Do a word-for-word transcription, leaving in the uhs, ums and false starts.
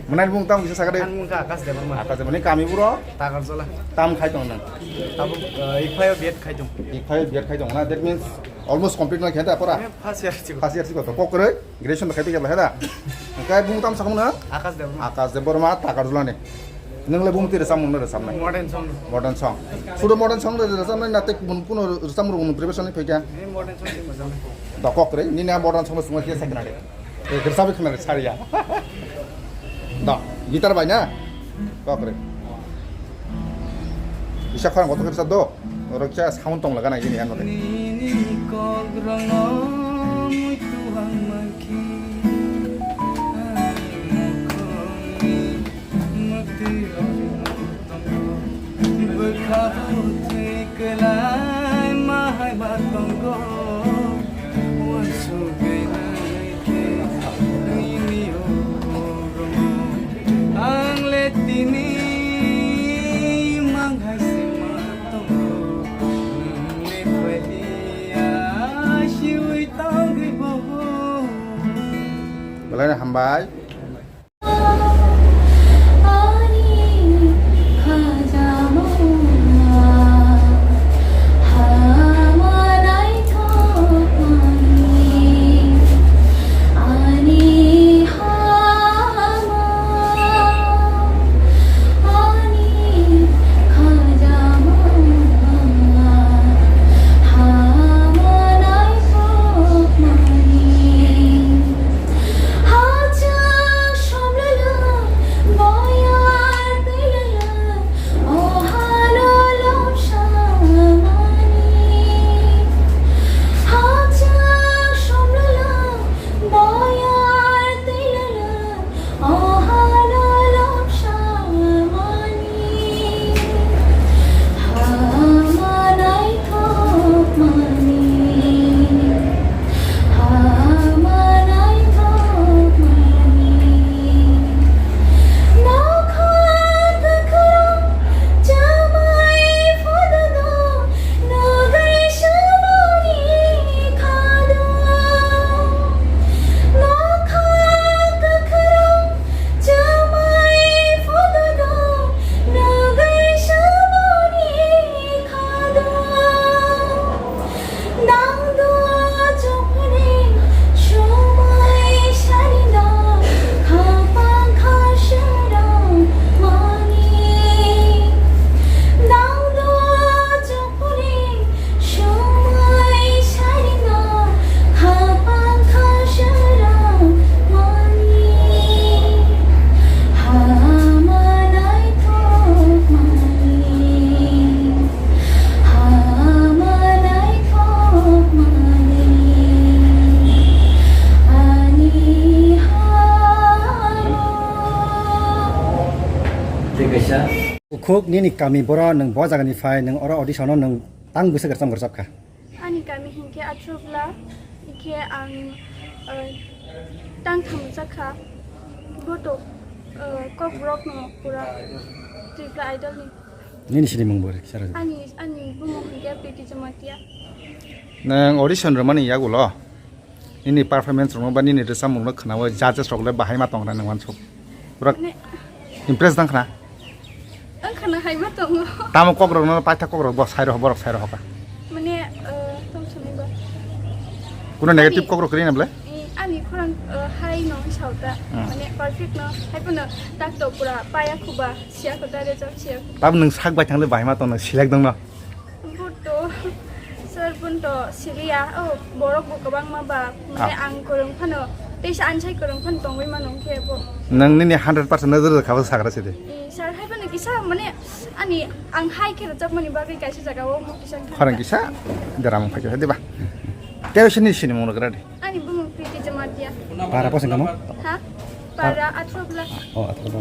Mwnai bung tam kisa sakade. Ang mungka Akash Debbarma. Akash Debbarma ni kami buro. Takarjala. Tam khai tong nang. Tabuk, eh, Ikphaio B Ed khai tong. Ikphaio B Ed khai tong na. That means almost complete na kheda pora. Eh, first year chiko. First year chiko to. Kokre graduation khai tong ya da. Kai bung tam sakam na. Akash Debbarma. Akash Debbarma Takarjala ni. Nang le bung tire samung na samna. Modern song. Modern song. Sudo modern song na samna na tek bun puno samung preparation ni phekya. Eh, modern song ni majang. Da kokre ni na modern song sung ya sakna de. Eh, gersa bai khna sariya. Da, guitar bai na? Kok re. Isa khorang kotor gersa do. Oro kisa sound tong laga nai gini ano de. Nini kok rongno muitu ang mangki. Mukti rong tongo, bwkha bo thwi kwlai ma hai ma tongo, uansugwi nai khe nini o rwng. Ang le tini mang hai se ma tongo, nwng le phai liya siwi tongwi bo. Belai no hambai. Nangdo chokni somoi sarino khapang khasarang mani. Nangdo chokni somoi sarino khapang khasarang mani. Hama naithok mani. Tei kaisa. Ukhuk nini kami boro nwng bo jagani phai, nwng oro audition-o nwng tang bwswk rwchap rwchap kha? Ani kami hinkhe Atrubla, hinkhe ang, eh, tang thamjak kha. Boto, eh, Kokborok no pura Tripura Idol ni. Nini sinimung bo riksa rw. Ani, ani bumung hinkhe Priti Jamatia. Nwng audition rwmani yagulo nini performance rwma ba nini rwchapmung no khwnawi judges rok le bahai ma tong rani wansuk. Pura ne- impress dang khna. Ang khna hai ma tongo. Tamo kok rok no paitha kok rok bo sai rok borok sai rok ka. Mane, eh, tong sumi ba. Kuno negative ani kok rok kri na ble? Eh, ani khorang, eh, hai no sauta. Hmm. Mane perfect no. Hai puno tak to pura paya khuba. Siya kho ta rejak siya. Tab nwng sak bai thang le bai ma tong no select dong no. Boto, sir, boto siliya, oh, borok bo kwbangma ba, mane ah, ang kwrwng phano, teisa ansai kwrwng phano tongwi mano, hwnkhe bo. Nwng nini hundred percent no rwkha bo sagra sidi. Eh, sir, hai phano kisa, mane, ani, ang hai khe rwchapmani bagwi kaisa jaga o mo kisa wngkha. Khorang kisa, deram phai kisa, diba? Tei sini sini mung rwgra di. Ani bumung Priti Jamatia. Para posong kamo? Ha? Para Atrubla. Oh, Atrubla.